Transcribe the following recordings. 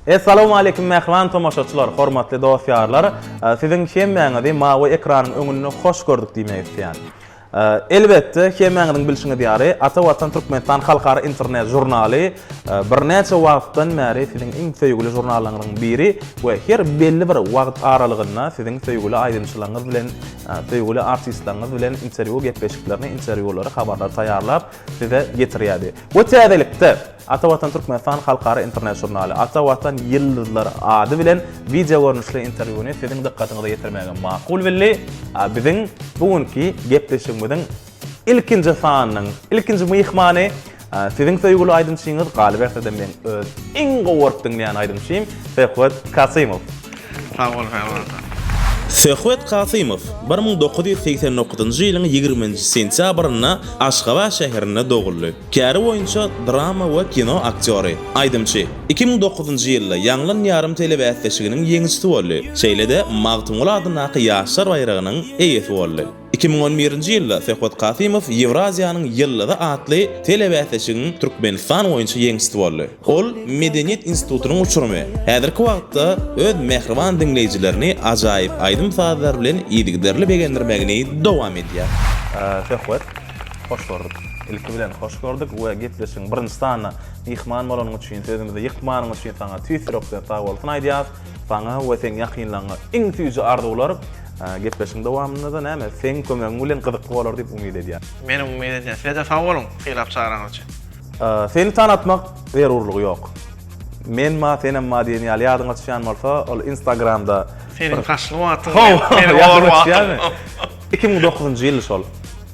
Essalawmaleýkim mähriban tomaşaçylar, hormatly dost-ýarlar! Siziň hemmäňizi mawy ekranyň öňünde hoş gördük diýmek isleýän. Elbetde, hemmäňiziň bilşiňiz ýaly, Ata Watan Türkmenistan halkara internet žurnaly birnäçe wagtdan bäri siziň iň söýgüli žurnallaryňyzyň biri we her belli bir wagt aralygynda siziň söýgüli aýdymçylaryňyz bilen, söýgüli artistlaryňyz bilen interwýu gepleşiklerini, interwýulary, habarlary taýýarlap size getirýärdi. We täzelikde, Ata Watan Türkmenistan halkara internet žurnaly Ata Watan ýyldyzlary ady bilen wideo görnüşli interwýuny siziň dykgatyňyza ýetirmäge makul bildi. Biziň bu günki gepleşigimiziň ilkinji sanynyň ilkinji myhmany siziň söýgüli aýdymçyňyz, galyberse-de meň öz iň gowy görüp diňleýän aýdymçym Söhbet Kasymow. Sag bol Pälwan. Söhbet Kasymow 1989-njy ýylyň ýigriminji sentýabrynda Aşgabat şäherinde doguldy. Käri boýunça drama we kino aktýory, aýdymçy. 2009-njy ýylda Ýaňlan ýarym telebäsleşiginiň ýeňijisi boldy. Şeýle-de Magtymguly adyndaky Ýaşlar baýragynyň eýesi boldy. 2011-nji ýylda Söhbet Kasymow Ýewraziýanyň ýyldyzy atly telebäsleşigiň Türkmenistan boýunça ýeňijisi boldy. Ol Medeniýet institutynyň uçurymy. Häzirki wagtda öz mähriban diňleýjilerini ajaýyp aýdym-sazlar bilen yzygiderli begendirmegini dowam edýär. Söhbet, hoş gördük. Ilki bilen hoş gördük we gepleşigiň birinji sanyna myhman bolanyň üçin, sözümizi ýykmanyň üçin saňa tüýs ýürekden sagbolsun aýdýarys. Saňa we seň ýakynlaryňa iň süýji arzuwlar. Gepleşigiň dowamynda-da näme, seň kömegiň bilen gyzykly bolar diýip umyt edýän. Menem umyt edýän. Size-de sag boluň, sylap çagyraňyz üçin. Seni tanatmak zerurlygy ýok. Men ma, senem ma diýen ýaly ýadyňa düşýän bolsa, ol Instagramda Seniň saçly wagtyň, meniň hor wagtym. 2009-njy ýyl şol.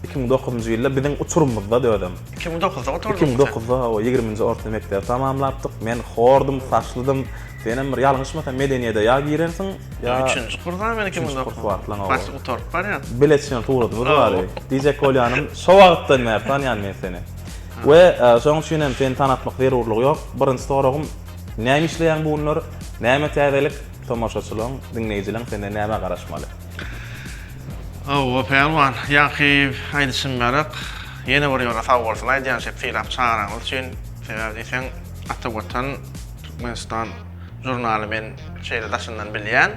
2009-njy ýylda biziň uçurymyzdady özem. 2009-da gutardyňmy sen? 2009-da hawa, ýigriminji orta mekdebi tamamlapdyk. Men hordum, saçlydym. Senem bir ýalňyşmasam medeniýede ýa girensiň, ýa Üçünji kursam men 2009. Üçünji kurs wagtlaň hawa. Saçly gutaryp barýan. Bile çykan suratymyz bardy. Diýjek bolýanym, şo wagtdan bäri tanýan men seni. We şonuň üçin hem seni tanatmak zerurlygy ýok. Birinji soragym, näme işleýäň bu günler? Näme täzelik? Tomaşaçylaryň, diňleýjileriň senden nämä garaşmaly? Hawa, Pälwan, ýaňky aýdyşym ýalyk, ýene bir ýola sag bolsun aýdýan şeýp sylap çagyraňyz üçin. Sebäbi diýseň, Ata Watan Türkmenistan žurnaly men şeýle daşyndan bilýän.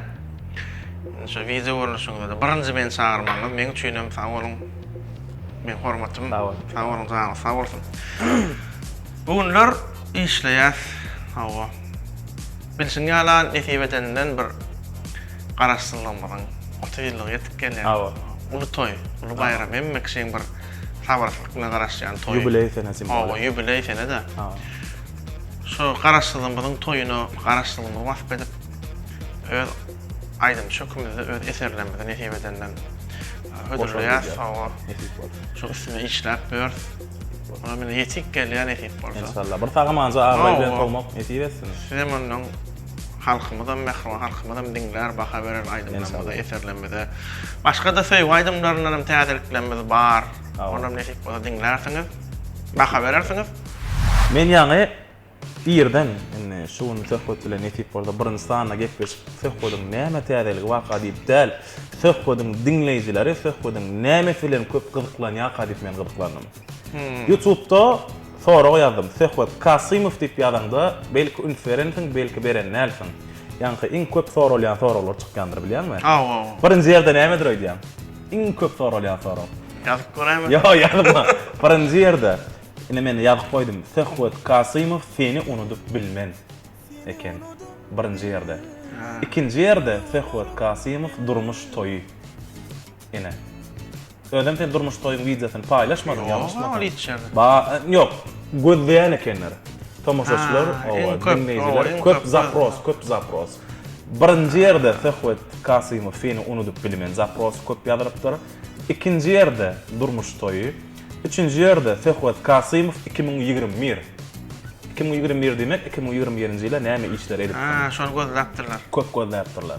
Indi şu wideo görnüşiňizde birinji meni çagyrmagyňyz meň üçin hem sag boluň. Meň hormatym. Sag boluň. Sag boluň, janyňyz sag bolsun. Bu günler işleýäs. Hawa. Bilşiň ýaly, nesip edeninden bir Garaşsyzlygymyzyň 30 ýyllygy ýetip gelýär. Hawa. Uly toý, uly baýram, hemme kişiň bir sabyrsyzlyk bilen garaşýan toýy. Ýubileý sene simwoly. Hawa, ýubileý sene-de. Hawa. Şu Garaşsyzlygymyzyň toýuna Garaşsyzlygymyzy wasp edip, öz aýdym çökümizde öz eserlerimizi nesip edenden hödürleýäris. Hawa. Nesip bolsa. Şu üstünde işläp ýörüs. Olar meni ýetik gelýär nesip bolsa. Enşalla. Bir sagamanja abraý bilen sowmak nesip etsin. Sizem ondan halkymyzam mähriban halkymyzam diňlär, baha berer aýdymlarymyza, eserlerimize. Başga-da söýgi aýdymlaryndan hem täzeliklerimiz bar. Onam nesip bolsa diňlärsiňiz, baha berersiňiz. Men ýaňy irden indi şu gün Söhbet bilen nesip bolsa birinji sanda gepleşip Söhbediň näme täzeligi barka diýip däl, Söhbediň diňleýjileri Söhbediň nämesi bilen köp gyzyklanýarka diýip men gyzyklandym. Ýutubda sorag ýazdym Söhbet Kasymow diýip ýazaňda belki üns berensiň belki beren dälsiň. Ýaňky iň köp soralýan soraglar çykýandyr bilýäňmi? Hawa. Birinji ýerde nämedir öýdýäň? Iň köp soralýan sorag. Ýazyp göräýme. Ýok ýazma. Birinji ýerde Ine men ýazyp goýdum Söhbet Kasymow seni unudyp bilmen eken birinji ýerde. Ikinji ýerde Söhbet Kasymow durmuş toýy. Ine. Özem sen durmuş toýuň wideosyny paýlaşmadyň ýalňyşmasam. Ýok ol hiç ýerde. Ba ýok gözleýän ekenler. Tomaşaçylar owa diňleýjiler köp zapros köp zapros. Birinji ýerde Söhbet Kasymow seni unudyp bilmen zaprosy köp ýazylypdyr. Ikinji ýerde durmuş toýy. Üçünji ýerde Söhbet Kasymow 2021. 2021 diýmek 2021-nji ýyla näme işler edipsiň? Ha, şony gözläpdirler. Köp gözläpdirler.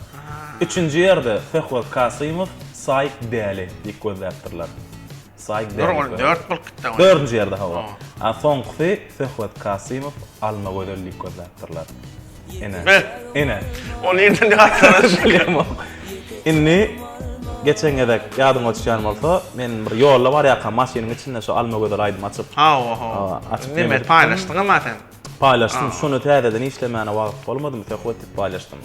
Üçünji ýerde Söhbet Kasymow Saýk Däli diýip gözläpdirler. Saýk Däli. Dur, ol dört bolup gitdi. Dördünji ýerde hawa. A soňkusy Söhbet Kasymow Almagözel diýip gözläpdirler. Ene. Be. Ene. O nirden ýatladyň? Bilemok. Indi geçen gezek ýadyňa düşýän bolsa, men bir ýolda barýarkam maşynyň içinde şu Almagözel aýdymy açyp. Hawa, hawa. Açyp Neme paýlaşdyňam-a sen? Paýlaşdym. Şony täzeden işlemäne wagt bolmadymy söhbet diýip paýlaşdym.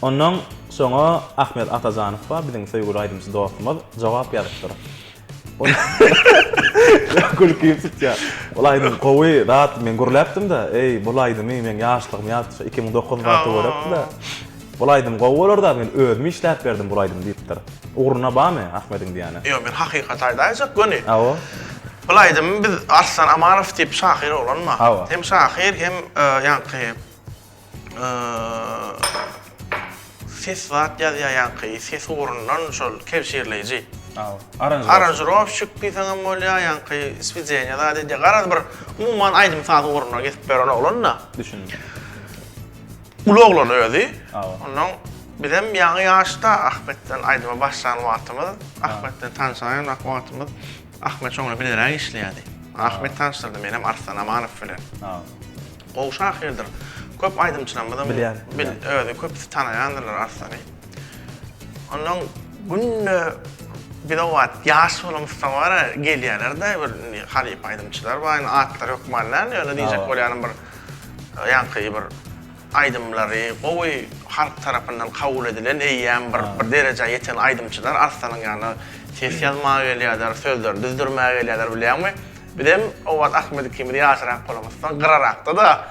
Onnoň şoňa Ahmet Atajanow bar, biziň söýgüli aýdymçy dostumyz jogap ýazypdyr. Gülkim tutýar. Ol aýdym gowy zat, men gürläpdim-de, eý, bul aýdymy meň ýaşlygym ýat düşýär, 2009 zat töwerekdi-de. Bul aýdym gowy bolar-da, men özüm işläp berdim bul aýdymy diýipdir. Ugruna barmy Ahmediň diýýäni? Ýok, men hakykaty aýdaýjak göni. Hawa. Bul aýdymy biz Arslan Amanow diýip şahyr oglan bar. Hawa. Hem şahyr, hem ýaňky Ses zat ýazýar ýaňky ses ugrundan şol kebşirleýji. Aranžirowşik diýseňem bolýar, ýaňky swedeniýa zat edýär. Garaz bir umuman aýdym-saz ugruna gezip ýören oglan-da. Düşündim. Uly oglan özi. Ondan bizem ýaňy ýaşda Ahmet bilen aýdyma başlan wagtymyz, Ahmet bilen tanşaýan wagtymyz Ahmet şoň bilen bileräk işleýärdi. Ahmet tanyşdyrdy menem Arslan Amanow bilen. Gowy şahyrdyr. Köp aýdymçylarymyzam Bilýän. bil özi köpüsi tanaýandyrlar Arslany. Ondan günde biz o wagt ýaş bolamyzsoň bara gelýärler-de bir indi halypa aýdymçylar bar, indi atlary hökman däl, ýöne diýjek bolýanym bir ýaňky bir aýdymlary gowy halk tarapyndan kabul edilen eýýäm bir bir derejä ýeten aýdymçylar Arslanyň ýanyna ses ýazmaga gelýärler, sözleri düzdürmäge gelýärler bilýäňmi? Bizem o wagt Ahmet ikimiz ýaşrak bolamyzsoň gyrarakda-da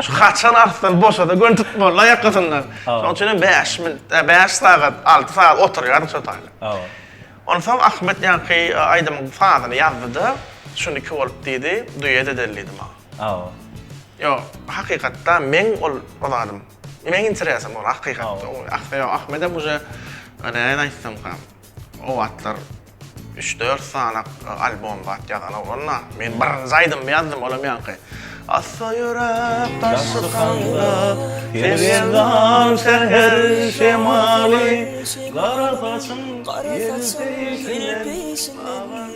şu haçan Arslan boşasa göni tutmaly-da ýakasyndan. Şonuň üçinem bäş minut, bäş sagat, alty sagat oturýardyk şo taýda. Onsoň Ahmet ýaňky aýdymyň sazyny ýazdy-da, şuniki bolup diýdi, duet edeli diýdi maňa. Ýok, hakykatda meň ol o zadym. Meň interesim ol hakykatda. Ýok, Ahmedem uje näin aýtsamkam. O wagtlar üç-dört sany albom zat ýazan oglan-da. Men birinji aýdymymy ýazdym, olam ýaňky. Assa ýöräp daş çykanda, Sergezdan säher şemaly, Gara saçyň ýelpeýşinden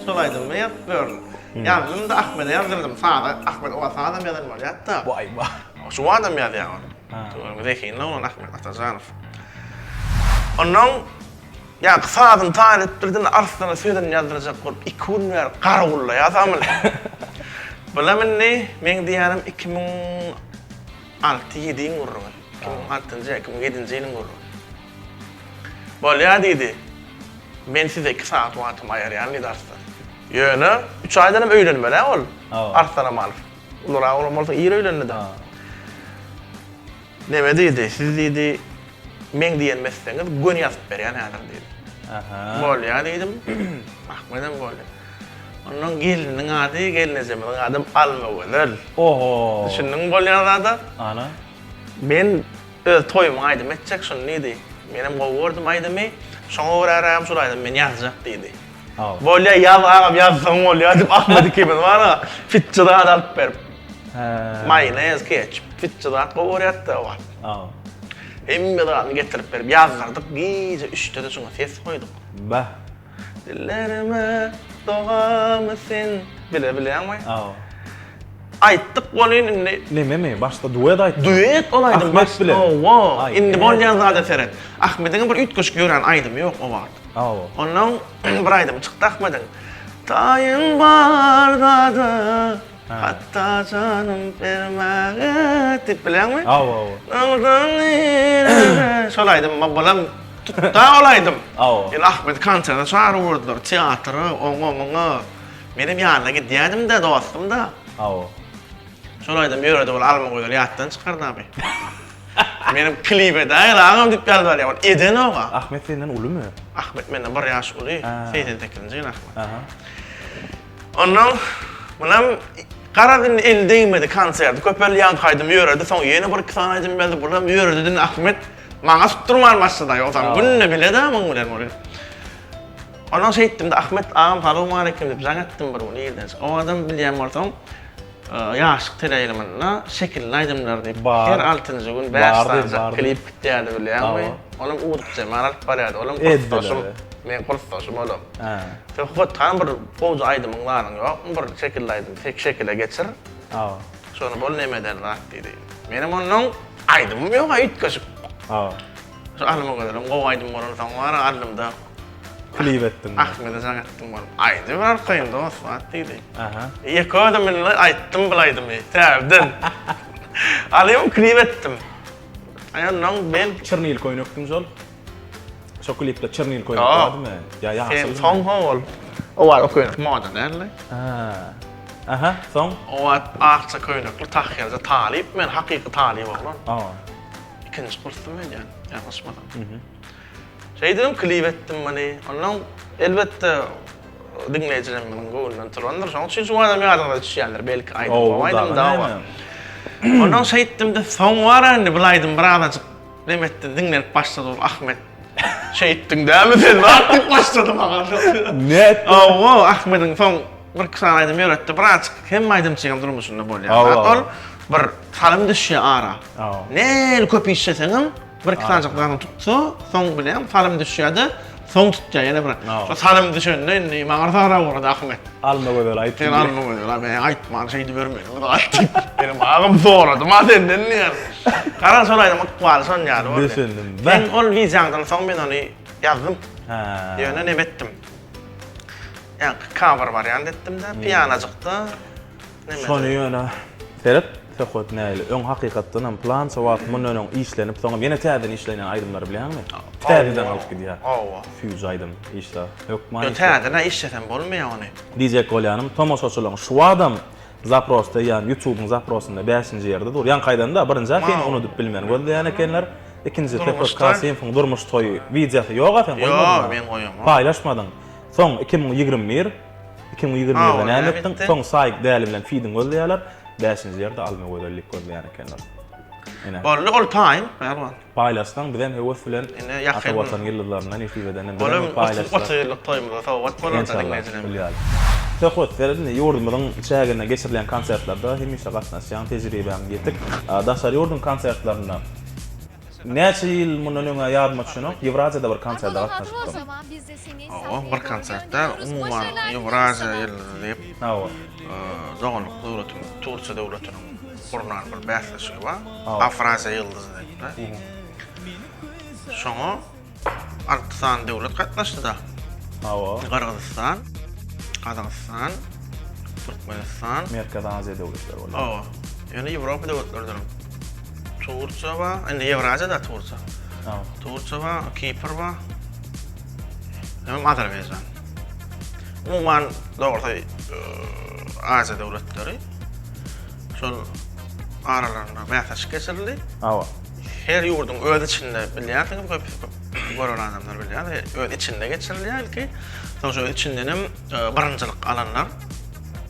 Şol aýdymy ýazyp ýörün. Ýazdym-da Ahmede ýazdyrdym saza. Ahmet o wagt sazam ýazan bolýardy-da. Waý-waý. Şu wagtam ýazýar ol. Tüweleme zehinli oglan Ahmet Atajanow. Onnoň ýaňky sazyny taýyn edip birden Arslana sözüni ýazdyrjak bolup iki gün bäri garawullaýas amyl. Bulam indi meň diýýänim 2006 ýediň gürrüňi. 2006-njy ýa 2007-nji ýylyň gürrüňi. Bolýa diýdi. Men size iki sagat wagtymy aýyrýan diýdi Arslan. Ýöne üç aýdanam öýlenmeli-ä ol Arslan Amanow. Ulurak oglan bolsa ir öýlendi-de. Neme diýdi, siz diýdi, meň diýenimi etseňiz, göni ýazyp berýän häzir diýdi. Bolýa diýdim. Ahmedem bolýa. Ondan gelniniň ady, gelnejemiziň adam Almagözel. Oho. Düşündiňmi bolýan zada? Ana. Men öz toýumyň aýdymy etjek şuny diýdi. Menem gowy gördüm aýdymy. Şoňa göräräm şul aýdymy men ýazjak diýdi. Bolýa ýaz agam ýazsaň bolýa diýip Ahmet ikimiz bar-a fitçi zat alyp berip. Maýonez, ketçup, fitçi zat gowy görýärdi-de o wagt. Hemme zadyny getirip berip ýazdyrdyk, gije üçde-de şoňa ses goýduk. Bäh. Dillerime dogamy sen. Bile bilýäňmi? Aýtdyk welin indi. Nememi? Başda duet aýtdyň. Duet ol aýdym. Ahmet bilen. Hawa. Indi bolýan zada seret. Ahmediň bir üýtgeşik ýörän aýdymy ýok o wagt. Hawa. Ondan bir aýdymy çykdy Ahmediň. Taýyn bar zada, hatda janym bermäge diýip bilýäňmi? Hawa, hawa. Şol aýdym bulam tutda ol aýdym. Hawa. Indi Ahmedi konserte çagyryp teatra, oňa, muňa. Menem ýanyna gidýädim-de, dostum-da. Hawa. Şol aýdym ýöredi ol Almagözel ýatdan çykardy abi. Menem klip edäýeli agam diýip ýalbarýan, ol edenok-a. Ahmet senden ulumy? Ahmet menden bir ýaş uly, 88-nji ýyl Ahmet. Aha. Ondan munam garaz indi eli degmedi konserti köpeldi ýaňky aýdym ýöredi, soň ýene bir iki sany aýdym berdi, bulam ýöredi indi Ahmet maňa tutdurman başlady ýogsam günde bile-de muň bilen ol. Ondan şeýtdim-de Ahmet agam salowmaleýkim diýip jaň etdim bir gün irden. O adam bilýän bolsaň Ýaşlyk teleýaýlymynda Şekilli aýdymlar diýip her altynjy gün bäş sanyjak klip gitýärdi bilýäňmi? Onam Udyk Jemal alyp barýardy. Olam kursdaşym. Meň kursdaşym olam. Söhbet han bir gowja aýdymyň zadyň ýokmy bir şekilli aýdym şekile geçir. Şony bol neme eder zat diýdi. Menem ondan aýdymym ýok-a üýtgeşik. Şu Almagözeliň gowy aýdym bolansoň bar-a alnymda. Klip etdiň. Ahmede jaň etdim bolup. Aýdyber arkaýyn dost zat diýdi. Aha. Ýeke özüm indi aýtdym bul aýdymy täzeden. Alym klip etdim. Aý onnoň men Çyrnil köýnekdiň şol. Şo klipde çyrnil köýnek bardymy? Ýa ýaşyl. Sen soň ho ol. O wagt o köýnek moda däldi. Ha. Aha, soň? O wagt akja köýnekli tahýaja talyp men, hakyky talyp oglan. Hawa. Ikinji kursdym öýdýän, ýalňyşmasam. Şeýdibem klip etdim muny. Onnoň elbetde diňleýjilerimiziň göwnünden turandyr. Şonuň üçin şu adam ýadyňyza düşýändir belki aýdym gowy aýdym dawa. Onnoň şeýtdim-de soň bar indi bul aýdym birazajyk neme etdi diňlenip başlady ol Ahmet. Şeýtdiň dämi sen zat diýip başlady maňa. Nätdi? Hawa Ahmediň soň bir iki sany aýdym ýöretdi. Birazajyk hemme aýdymçynyň durmuşynda bolýar. Ol bir salym düşýär ara. Näli köp işleseňem Bir iki sanjak zadyň tutsa, soň bilýäň, salym düşýär-de, soň tutýar ýene bir. Şo salym düşende indi maňa sara ugrady Ahmet. Alma gözel aýt. Sen alma gözel, a men aýtman şeýdibermeli bir zat diýip. Benim agam soradym a senden diýýär. Garaz şol aýdym ykbaly şon ýaly boldy. Düşündim. Sen ol wideoňdan soň men ony ýazdym. Hä. Ýöne neme etdim. Ýaňky cover wariant etdim-de, pianajykda. Şony ýöne seret söhbet nähili öň hakykatdanam plança wagt mundan öň işlenip soňam ýene täzeden işlenýän aýdymlary bilýäňmi? Täzeden alyp gidýär. Hawa. Süýji aýdym işle. Hökman Ýok işle. täzeden işlesem bolmaýar ony. Diýjek bolýanym tomaşaçylaryň şu badam zaprosda ýan ýutubyň zaprosynda bäşinji ýerde dur. Ýaňky aýdanda birinjä seni unudyp bilmen gözleýän ekenler. Ikinji Söhbet Kasymowyň durmuş toýy wideosy ýoga sen goýmadyňa. Ýok men goýamok. Paýlaşmadyň. Soň 2021 2021-de näme etdiň? Soň Saýk däli bilen fidiň gözleýärler. Bäşinji ýerde Alma Gözel diýip gözleýän ekenler. Ine. Boldy, ol taýyn, Pälwan. Paýlaşsaň bizem höwes bilen Ine, ýakyn. Ata Watan ýyldyzlaryndan nesip edenden Ol bizem hem paýlaşsak. 30 ýyllyk toýumyza sowgat bolar Enşalla, diňleýjilerimize. bilýäl. Söhbet, seret indi ýurdumyzyň çäginde geçirilýän konsertlerde hemişe gatnaşýaň, tejribäň ýetik. Daşary ýurduň konsertlerinde Näçe ýyl mundan öň-ä ýadyma düşenok, Ýewraziýada bir konserde gatnaşypdym. Hawa, bir konsert däl, umuman Ýewraziýa ýyldyzy diýip, Hawa. doganlyk döwletimiz Türkiýe döwletiniň gurnan bir bäsleşigi bar. Afraziýa ýyldyzy diýip-de. Şoňa Alty sany döwlet gatnaşdy-da. Hawa. Gyrgyzystan, Gazagystan, Türkmenistan. Merkezi Aziýa döwletleri bolýar. Hawa. Ýöne Ýewropa döwletlerinden Turkiýa bar. Indi Ýewraziýada Turkiýa. Hawa. Turkiýa bar, Kipr bar. Hemem Azerbaýjan. Umuman, dogrusy, Aziýa döwletleri. Şol aralarynda bäsleşik geçirildi. Hawa. Her ýurduň öz içinde bilýärsiňiz, köp gören adamlar bilýär, öz içinde geçirilýär ilki. Soň şo içinden hem e, birinjilik alanlar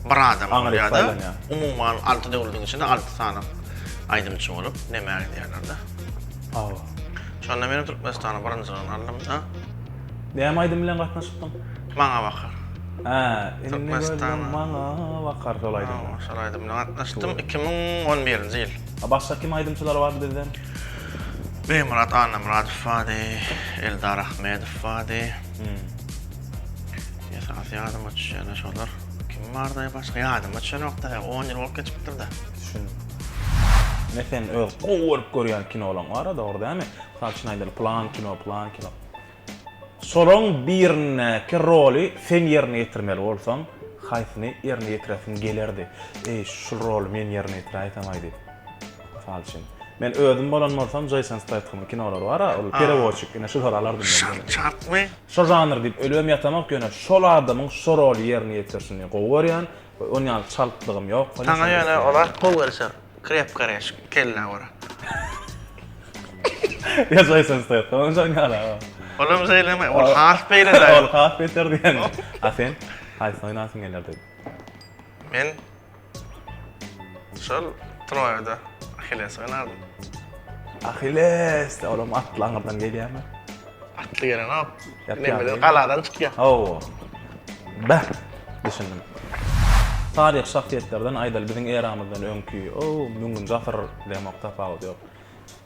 bir adam bolýar-da. Umuman alty döwletiň içinde alty sany aýdymçy bolup nämä gidýärler-de. Hawa. Şonda men Türkmenistanyň birinjiligini aldym-da. Näme aýdym bilen gatnaşypdyň? Maňa bakar. Hä, indi gözleň maňa bakar şol aýdym bilen. Hawa, şol aýdym bilen gatnaşdym 2011-nji ýyl. A başga kim aýdymçylar bardy bizden? Begmyrat Annamyradow bardy, Eldar Ahmedow bardy. Esasy ýadyma düşýäni şolar. Kim bardy başga ýadyma düşenok-da, on ýyl bolup geçipdir-de. Düşündim. Ine sen öz gowy görüp görýän kinolaň bar-a, dogry dälmi? Mysal üçin aýdaly, plan kino, plan kino. Şolaň birindäki roly sen ýerine ýetirmeli bolsaň, haýsyny ýerine ýetiresiň gelerdi? Eý, şul roly men ýerine ýetiräýsem-aý diýip. Mysal üçin. Men özüm bolan bolsam, Jeýson Stethamyň kinolary bar-a, ol Perewoçik, ine şulary alardym men. Şark, şarkmy? Şo žanr diýip ölübem ýatamok, ýöne şol adamyň şo roly ýerine ýetirişini gowy görýän we on ýaly çaltlygym ýok. Saňa ýöne olar gowy gelişer. Krepka reşik, kellä görä. Ýa Jason Statham hem şoň ýaly. Olam şeýlemi? Ol has beýle-dä. Ol has beter diýen. A sen haýsyny oýnasyň gelerdi? Men şol Troýada Ahilles oýnardym. Ahilles, olam atly aňyrdan gelýärmi? Atly gelenok. Nemeden galadan çykýar. Hawa. Beh, düşündim. Taryhy şahsyýetlerden aýdaly biziň eramyzdan öňki, o, müňünji asyr diýemok tapawudy ýok.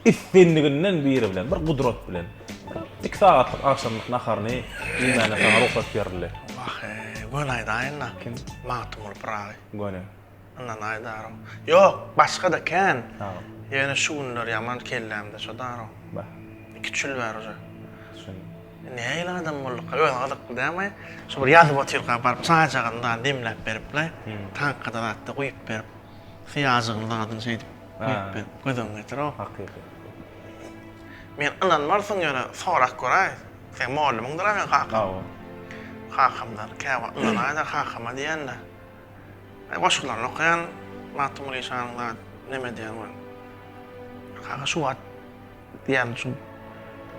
Islendiginden biri bilen, bir gudrat bilen, bir iki sagatlyk agşamlyk naharyny iýmäne saňa rugsat berildi. Wah-eý, göni aýdaýyn-da. Kim? Magtymguly Pyragy. Göni. Yndan aýdarow. Ýok, başga-da kän. Hawa. Ýöne şu günler ýaman kellämde şo darow. Bah. Iki çül bär uje. Düşündim. Nähili adam bolduka, özi gyzykly dälmi? Şu bir ýazyp otyrka baryp çaýjagazyny zat demläp berip-le, taňkada zatda guýup berip, syýajygyny zadyny şeýdip guýup berip, göz öňüňe getir-ow. Hakyky. Men ynanmarsyň ýöne sorap göräý. Seň mollumyňdyr-a meň kakam. Hawa. Kakamdan käwagt ynanaý-da kakama diýen-de. Men goşgularyny okaýan Magtymguly şanyň zat neme diýen we. Kaka şu wagt diýen şu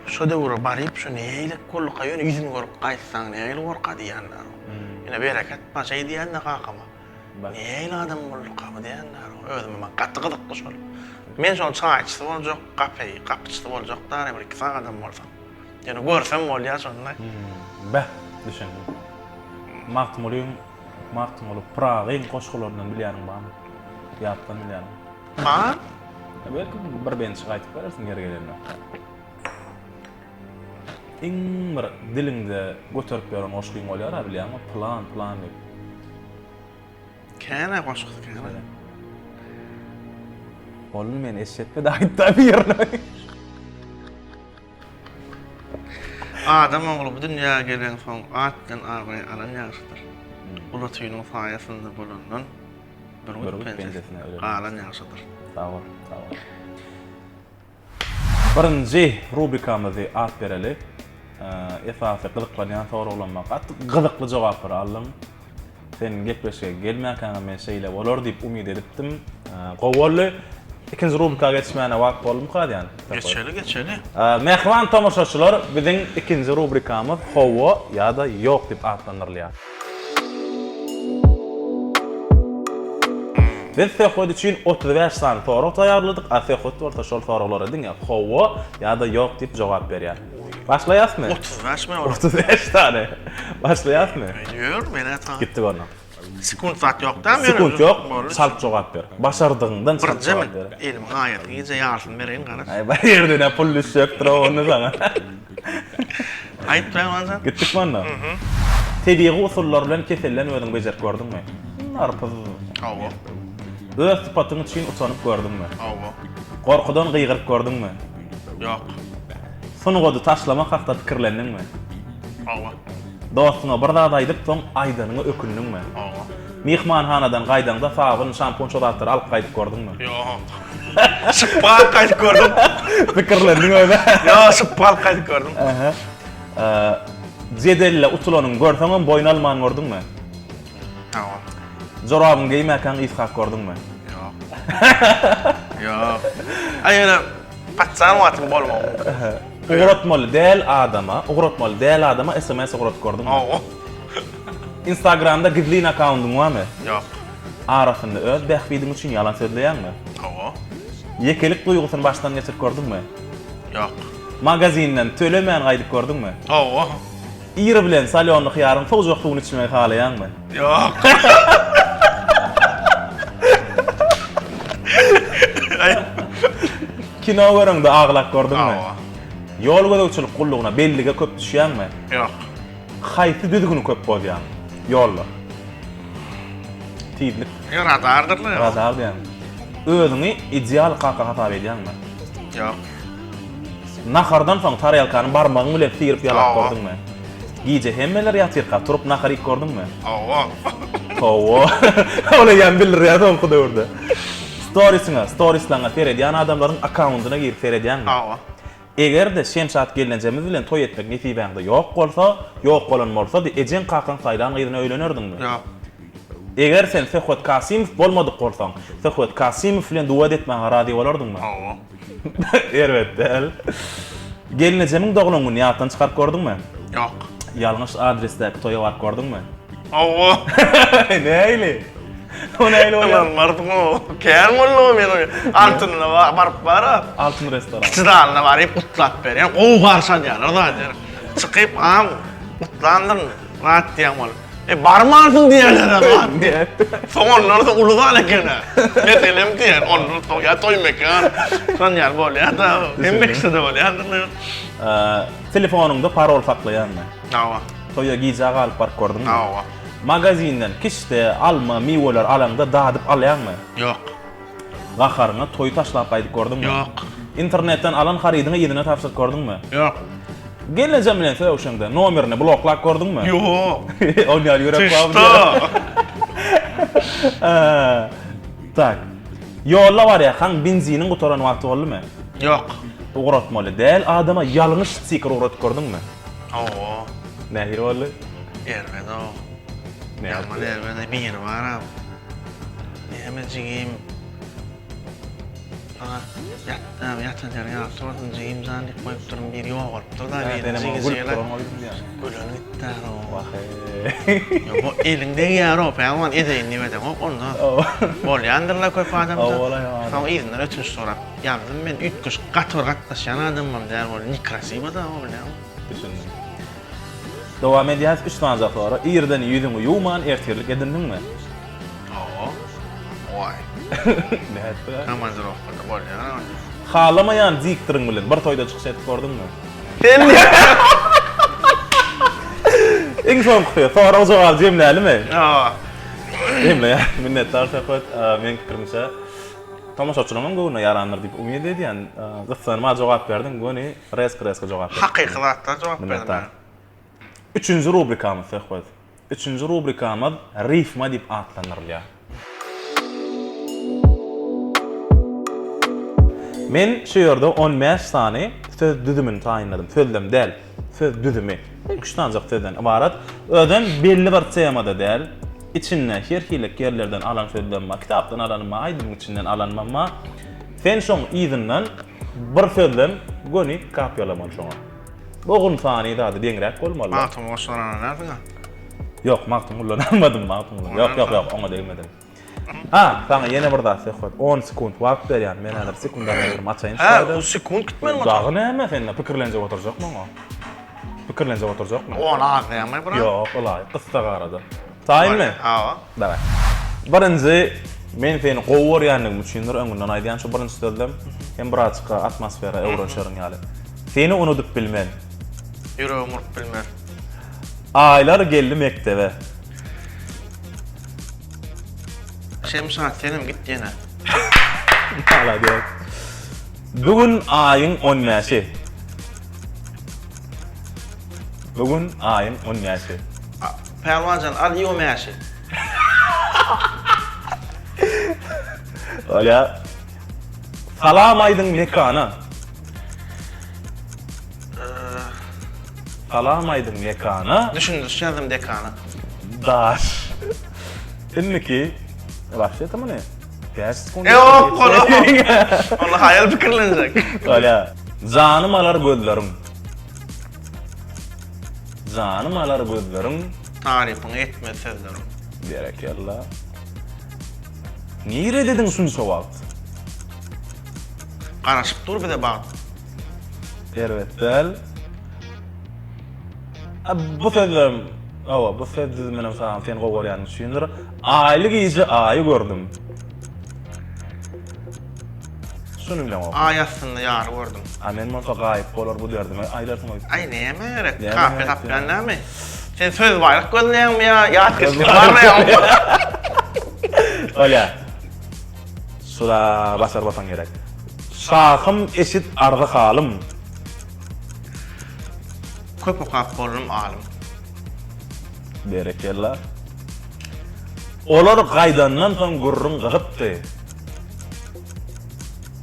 şo döwre baryp şu nähili bolduka ýöne ýüzüni görüp gaýtsaň nähili borka diýenler. Ine bereket bar şeý diýen-de kakama. Nähili adam bolduka bu diýenler. Özüme maňa gaty gyzykly şol. Men şoň çaýçysy boljak, gapy, gapyçysy boljak dary bir iki sagadam bolsa. Ýöne görsem bolýar şonda. Beh, düşündim. Magtymgulyň Magtymguly Pyragyň goşgularyndan bilýäniň barmy? Ýatdan bilýäniň. Bar. Belki bir bentjik aýdyp berersiň ýeri gelende. Iň bir diliňde göterip ýören goşgyň bolýar-a bilýäňmi? Pylan, pylan diýip. Kän-ä goşgusy kän-ä. Boldy men eşretme-de aýtda birini. Adam ogly bu dünýä gelensoň at bilen abraý alan ýagşydyr. Ulatynyň saýasynda bolandan bürgüt penjesinde galan ýagşydyr. Sag bol, sag bol. Birinji rubrikamyzy at bereli. Esasy gyzyklanýan soraglaryma gaty gyzykly jogaplary aldym. Sen gepleşige gelmäkäňem men şeýle bolar diýip umyt edipdim. Gowy boldy. Ikinji rubrika geçmäne wagt boldumyka diýýän. Geçeli, geçeli. Mähriban tomaşaçylar, biziň ikinji rubrikamyz Hawa ýa-da Ýok diýip atlandyrylýar. Biz söhbet üçin 35 sany sorag taýýarladyk, a söhbet bolsa şol soraglara diňe hawa ýa-da ýok diýip jogap berýär. Başlaýasmy? 35 mi olar? 35 sany. Başlaýasmy? Ýör, men ta. Gitdik onda. Sekunt zat ýok da, Sekunt ýok, çalt jogap ber. Başardygyňdan çalt jogap ber. Elimiň aýasy gije ýarysyny bereýin garaz. Aý, bir ýerden pul düşjekdir onda saňa. Aýt Pälwanjan. Gitdikmi onda? Tebigy usullar bilen keselden özüňi bejerip gördüňmi? Narpyz. Hawa. Öz sypatyň üçin utanyp gördüňmi? Hawa. Gorkudan gygyryp gördüňmi? Ýok. Sungaty taşlamak hakda pikirlendiňmi? Hawa. Dostuňa bir zat aýdyp, soň aýdanyňa ökündiňmi? Hawa. Myhmanhanadan gaýdaňda sabyn, şampun şo zatlary alyp gaýdyp gördüňmi? Ýok. Şypba alyp gaýdyp gördüm. Pikirlendiň özi. Ýok, şypba alyp gaýdyp gördüm. Aha. Jedelde utulanyňy görseňem boýun alman gördüňmi? Hawa. Jorabyňy geýmäkäň ysgap gördüňmi? Ýok. Ýok. Aý ýöne paçan wagtym bolmagy mümkin. Ugratmaly däl adama, ugratmaly däl adama sms ugradyp gördüňmi? Hawa. Instagramda gizlin akkaundyň barmy? Ýok. Arasynda öz bähbidiň üçin ýalan sözleýäňmi? Hawa. Ýekelik duýgusyny başdan geçirip gördüňmi? Ýok. Magazinden tölemän gaýdyp gördüňmi? Hawa. Ir bilen solýonly hyýaryň sowujak suwuny içmegi halaýaňmy? Ýok. Kino göreňde aglap gördüňmi? Hawa. Ýol gözegçilik gullugyna bellige köp düşýäňmi? Ýok. Haýsy düzgüni köp bozýaň ýolda? Tizlik. Ýok, radardyr-la. Radar diýýäň. Özüňi ideal kaka hasap edýäňmi? Ýok. Nahardan soň tarelkany barmagyň bilen syryp ýalap Hawa. gördüňmi? Gije hemmeler ýatyrka turup nahar iýip gördüňmi? Hawa. Hawa. Ol eýýäm bildirýär soňky döwürde. Storisiňe, storislaňa seredýän adamlaryň akkaundyna girip seredýäňmi? Hawa. Eger-de Şemşat gelnejemiz bilen toý etmek nesibäňde ýok bolsa, ýok bolan bolsady, ejeň-kakaň saýlan gyzyna öýlenerdiňmi? Ýok. Eger sen Söhbet Kasymow bolmadyk bolsaň, Söhbet Kasymow bilen duet etmäge razy bolardyňmy? Hawa. Erbet däl. Gelnejemiň doglan gününi ýatdan çykaryp gördüňmi? Ýok. Ýalňyş adresdäki toýa baryp gördüňmi? Hawa. Nähili? O nähili bolýar? Ynanmarsyň-ow. Kän boldy-ow men oý. Altynyna baryp bar-a. Altyn restoran. Kiçi zalyna baryp gutlap berýän. Gowy garşy alýarlar zaten. Çykyp, am, gutlandyryn, zat diýen bolup. E, barmansyň diýerler-ä zat diýen. Soň ondan soň uly zal eken-ä. Meselem diýen, ondan soň ýa toý mekan. Şon ýaly bolýar-da. Hemme kişide bolýandyr. Telefonyňda parol saklaýaňmy? Hawa. Toýa gijä galyp baryp gördüňmi? Hawa. Magazinden kişde, alma, miweler alaňda dadyp alýaňmy? Ýok. Gaharyňa toýy taşlap gaýdyp gördüňmi? Ýok. Internetden alan harydyňy yzyna tabşyryp gördüňmi? Ýok. Gelnejem bilen sögüşeňde nomerini bloklap gördüňmi? Ýok. Ol ýaly ýürek barmy? Tak. Ýolda barýarkaň benziniň gutaran wagty boldumy? Ýok. Ugratmaly däl adama ýalňyş stiker ugradyp gördüňmi? Hawa. Nähili boldy? Erbet-ow. Ýaman erbet. Biri bar-a. Näme jigim? Saňa ýat, ýatan ýeriň ýagty bolsun jigim jan diýip goýupdyryn. Biri ýogalypdyr-da, biri jigijigele. Gülen gitdär-ow. Wah-eý. Ýok, bu eliň degýär-ow, pälwan edeýin diýip edeňok onda. Bolýandyr-la köp adamda. Soň yzyndan ötünç sorap ýazdym men. Üýtgeşik gaty bir gatnaşýan adamam däl ol. Nekrasiwo-da o bilýäňmi? Düşündim. Dowam edýäs, üç sanyjak sorag. Irden ýüzüňi ýuwman ertirlik edindiňmi? Hawa. Waý. Nätdi? Komandirowkada bolýar. Halamaýan diktoryň bilen bir toýda çykyş edip gördüňmi? Sen Iň soňkusy, sorag-jogap jemlälimi? Hawa. Jemleýär. Minnetdar Söhbet. Meň pikirimçe, tomaşaçylaryň hem göwnüne ýarandyr diýip umyt edýän. Gyssanma jogap berdiň, göni rezko-rezko jogap berdiň. Hakyky zatlara jogap berdim. Minnetdar. Üçünji rubrikamyz Söhbet. Üçünji rubrikamyz Rifma diýip atlandyrylýar. Men şu ýerde 15 sany söz düzümini taýynladym. Sözlem däl, söz düzümi. Üç sanyjak sözden ybarat. Özem belli bir temada däl. Içinde her hili ýerlerden alan sözlem bar. Kitapdan alanym bar, aýdymyň içinden alanymam bar. Sen şoň yzyndan bir sözlem göni kapýalamaly şoňa. Bogun sany zady deňräk bolmaly. Magtymguly goşgularyny alarsyňa. Ýok, Magtymguludan almadym, Magtymguly. Ýok, ýok, ýok, oňa degmedim. Ha, saňa ýene bir zat Söhbet, on sekunt wagt berýän. Men häzir sekundometrimi açaýyn şu Hä, taýda. o sekunt gitmeli Dagy näme sen pikirlenjek oturjakmy oňa? Pikirlenjek oturjakmy? On az dälmi brat? Ýok, ylaýyk, gyssagarada. Taýynmy? Hawa. Daway. Birinji, men seni gowy görýänligim üçindir, öňünden aýdýan şu birinji sözlem. Hem birazjyk atmosfera öwrenişerin ýaly. Seni unudyp bilmen. Ýüregim urup bilmez. Aýlar geldi mekdebe. Şemşat senem git ýene. Malades. Bu gün aýyň on bäşi. Bu gün aýyň on bäşi. Pälwanjan al iý o mäşi. Bolýa. Salam aýdyň mekana. Salam aýdyň mekana. Düşündiriş ýazdym dekana. Daş. Indiki wapşe-de muny 5 sekund. Ýok, ol ol haýal pikirlenjek. Bolýa. Janym alar gözleriň. Janym alar gözleriň. Tarypyňy etmez sözleriň. Berekella. Niredediň şunça wagt? Garaşyp dur bize bagt. Erbet däl. Bu sözlerim, hawa, bu söz düzüminem saňa seni gowy görýänim üçindir. Aýly gije aýy gördüm. Şuny bileňok. Aý astynda ýary gördüm. A men bolsa gaýyp bolar bu derdime aýdarsyň öýtdüm. Aý näme gerek? Näme Kafe gerek tapýan ýa? näme? Sen söz baýlyk gözleýäňmi ýa ýatkeşlik barlaýaňmy? Bolýa. Şura başarmasaň gerek. Şahym eşit arzy halym. Köp okap boldum alym. Berekella. Olar gaýdandan soň gürrüň gyzypdy.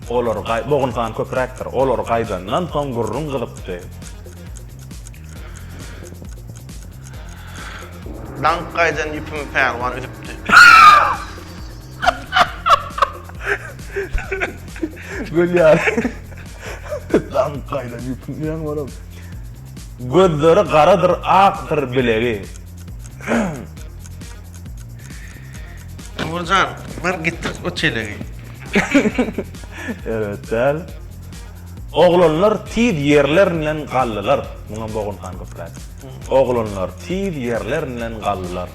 Olar gaý bogun sany köpräkdir. Olar gaýdandan soň gürrüň gyzypdy. Daňyp gaýdan ýüpümi pälwan üzüpdi. Gülýär. Daňyp gaýdan ýüpüm diýen bolam. Gözleri garadyr, akdyr bilegi. Nurjan, bar getir o çelegi. Erbet däl. Oglanlar tiz ýerlerinden galdylar. Muňa bogun han köpräk. Oglanlar tiz ýerlerinden galdylar.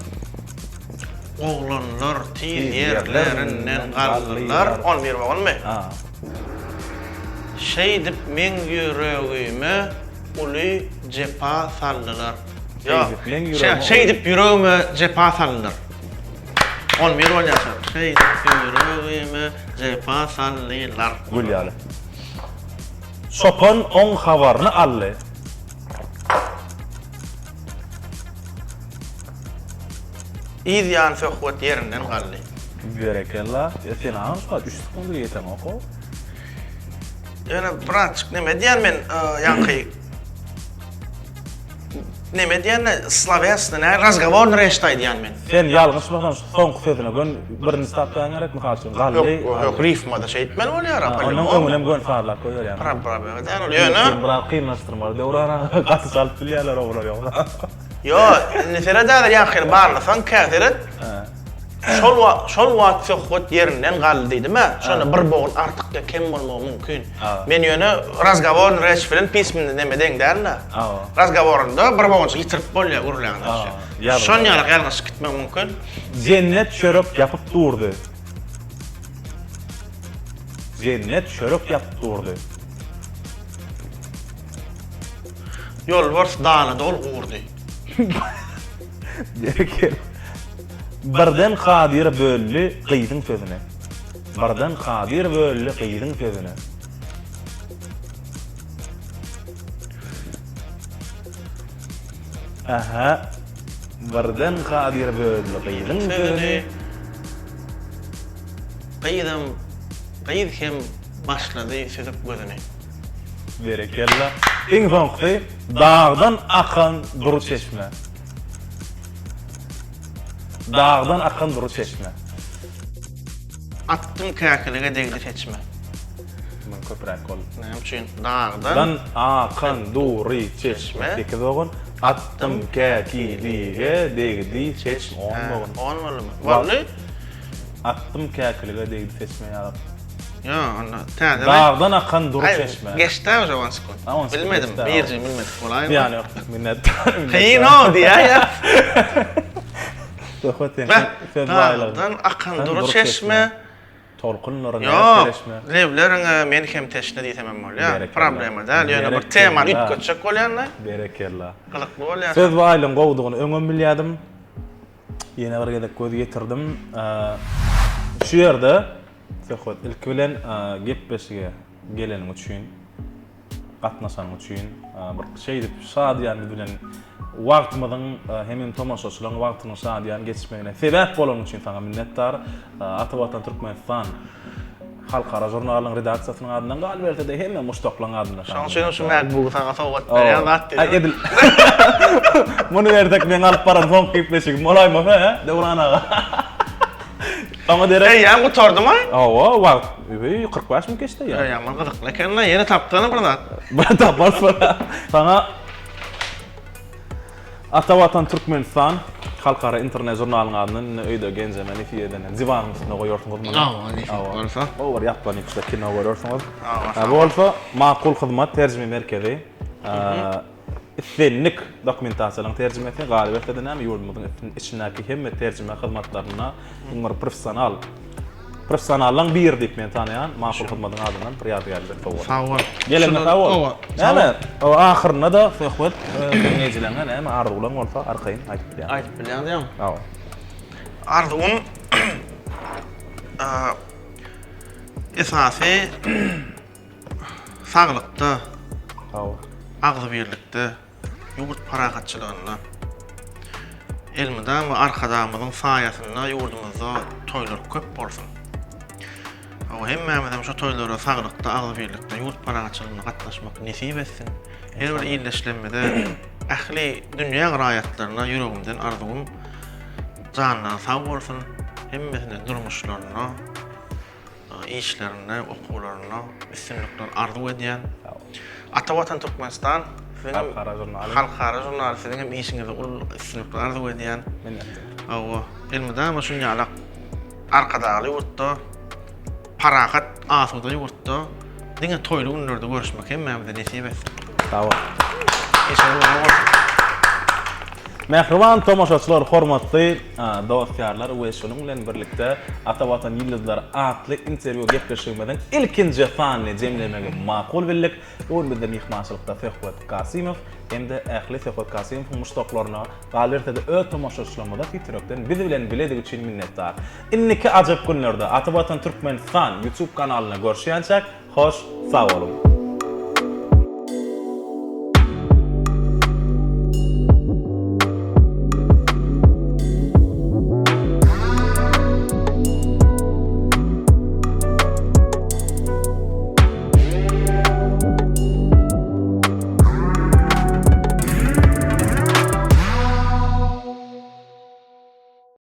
Oglanlar tiz ýerlerinden galdylar. On bir bogunmy? Ha. Şeýdip meň ýüregime uly jepa saldylar. Şeýdip meň ýüregime Şeýdip ýüregime jepa saldylar. On bir bolýar şol. Şeýdip ýüregime jepa saldylar. Gül ýaly. Çopan oň habaryny aldy. Yz ýany söhbet ýerinden galdy. Berekella. E sen agam şu wagt 3 sekundy ýeteňok-ow. Ýöne birazjyk neme edýän men ýaňky neme edýän-de slowesny nä razgoworny reçde aýdýan men. Sen ýalňyşmasam şu soňky sözüne gön birinji stapdaň gerek mysal üçin galdy. Ýok, ýok rifmada şeýtmeli bolýar a Ondan öňünem gön sazlap goýberýän. Problema däl ol ýöne. Biraz kynlaşdyrmaly Döwran aga gaty çalyp bilýärler olar ýogsa. Ýok, indi seret häzir ýaňky barlasaň kä seret. Şol wagt, şol wagt söhbet ýerinden galdy diýdim-ä. Şonda bir bogun artyk ýa kem bolmagy mümkin. Men ýöne razgoworny reç bilen pismini neme deň däl-de. Razgoworynda bir bogunjyk ýitirip bolýar gürläňde. Şon ýaly ýalňyşyp gitmek mümkin. Jennet çörek ýapyp durdy. Jennet çörek ýapyp durdy. Ýolbars dalada ol gurdy. Berekella. Birden Kadyr böldi gyzyň sözüni. Birden Kadyr böldi gyzyň sözüni. Aha. Birden Kadyr böldi gyzyň sözüni. Gyzam, gyz hem başlady süzüp gözüni. Berekella. Iň soňkusy dagdan akan dury çeşme. Dagdan akan dury çeşme. Atdym käkilige degdi seçme. Muň köpräk boldy. Näme üçin? Dagdan Dan akan dury çeşme. 8 bogun. Atdym käkilige degdi çeşme. 10 bogun. 10 boldumy? Boldy. Atdym käkilige degdi seçme ýaly. Ýok, onda täze. Dagdan akan dury çeşme. Geçdi uje 10 sekund. Bilmedim, birji bilmedik bolaýmy? Zyýany ýok. Minnetdar. Kyn-ow diýýär. Söhbet sen söz baýlygy. Dagdan akan dury çeşme. Tolkunlara näz kereşme. Ýok, lebleriňe men hem teşne diýsem hem bolýar. Problema däl, ýöne bir temany üýtgetjek bolýan-da. Berekella. Gyzykly bolýar. Söz baýlygyň gowudygyny öňem bilýärdim. Ýene bir gezek göz ýetirdim. Şu ýerde Söhbet ilki bilen gepleşige geleniň üçin, gatnaşanyň üçin, bir şeýdip şadyýan biz bilen wagtymyzyň hemem tomaşaçylaryň wagtynyň şadyýan geçmegine sebäp bolanyň üçin saňa minnetdar. Ata Watan Türkmenistan Halkara žurnalynyň redaksiýasynyň adyndan galyberse-de hemme muşdaklaryň adyndan saňa. Şonuň üçinem şu MacBook-y saňa sowgat berýän zat diýdim. Aý edil. Muny bersek meň alyp baran soňky gepleşigim bolaýmasa, hä, Döwran aga? Oňa derek. Eýýäm gutardymy? Hawa, wagt, eý, 45 minut geçdi eýýäm. Eýýäm gyzykly eken-le, ýene tapdyňmy bir zat? Bir taparys. Saňa Ata Watan Türkmenistan halkara internet žurnalynyň adyndan indi öýde genjeme nesip edende diwanyň üstünde goýarsyňyz muny. Hawa, nesip bolsa. Gowy bir ýaplanyp şda kino görersiňiz. Hawa. Bu bolsa Makul Hyzmat terjime merkezi. Islendik dokumentasiýalaryň terjimesi, galyberse-de näme ýurdumyzyň içindäki hemme terjime hyzmatlarynda iň bir professional Professionallaň biri diýip men tanaýan Makul Hyzmadyň adyndan bir ýadygärlik sowgat. Sag bol. Geleniňe sag bol. Näme, ahyrynda-da söhbet diňleýjilerine näme arzuwlaň bolsa arkaýyn aýdyp bilýäň. Aýdyp bilýäň diýýäň. Hawa. Arzuwym esasy saglykda, Hawa. agzybirlikde Ýurt parahatçylygynda, elmydama Arkadagymyzyň saýasynda ýurdumyzda toýlar köp bolsun. Hawa, hemmämizem şu toýlara saglykda, agzybirlikde, ýurt parahatçylygynda gatnaşmak nesip etsin. Her bir ildeşlerimize, ähli dünýäň raýatlaryna ýüregimden arzuwym janlary sag bolsun, hemmesine durmuşlarynda işlerinde, okuwlarynda üstünlikler arzuw edýän. Ata Watan Türkmenistan siziň Halkara žurnaly. Halkara žurnaly siziň hem işiňizde uly üstünlikler arzuw edýän. Minnetdar. Hawa, elmydama şuny ýalak Arkadagly ýurtda, parahat, asuda ýurtda diňe toýly günlerde görüşmek hemmämize nesip etsin. Sag bol. Işiňiz ugruna bolsun. Mähriban tomaşaçylar, hormatly dost-ýarlar we şunuň bilen birlikde Ata Watan ýyldyzlary atly interwýu gepleşigimiziň ilkinji sanyny jemlemegi makul bildik. Bu gün bizde myhmançylykda Söhbet Kasymow hem-de ähli Söhbet Kasymowyň muşdaklaryna, galyberse-de öz tomaşaçylarymyza tüýs ýürekden biz bilen biledigi üçin minnetdar. Indiki ajap günlerde Ata Watan Türkmenistan YouTube kanalynda görüşýänçäk, hoş sag boluň!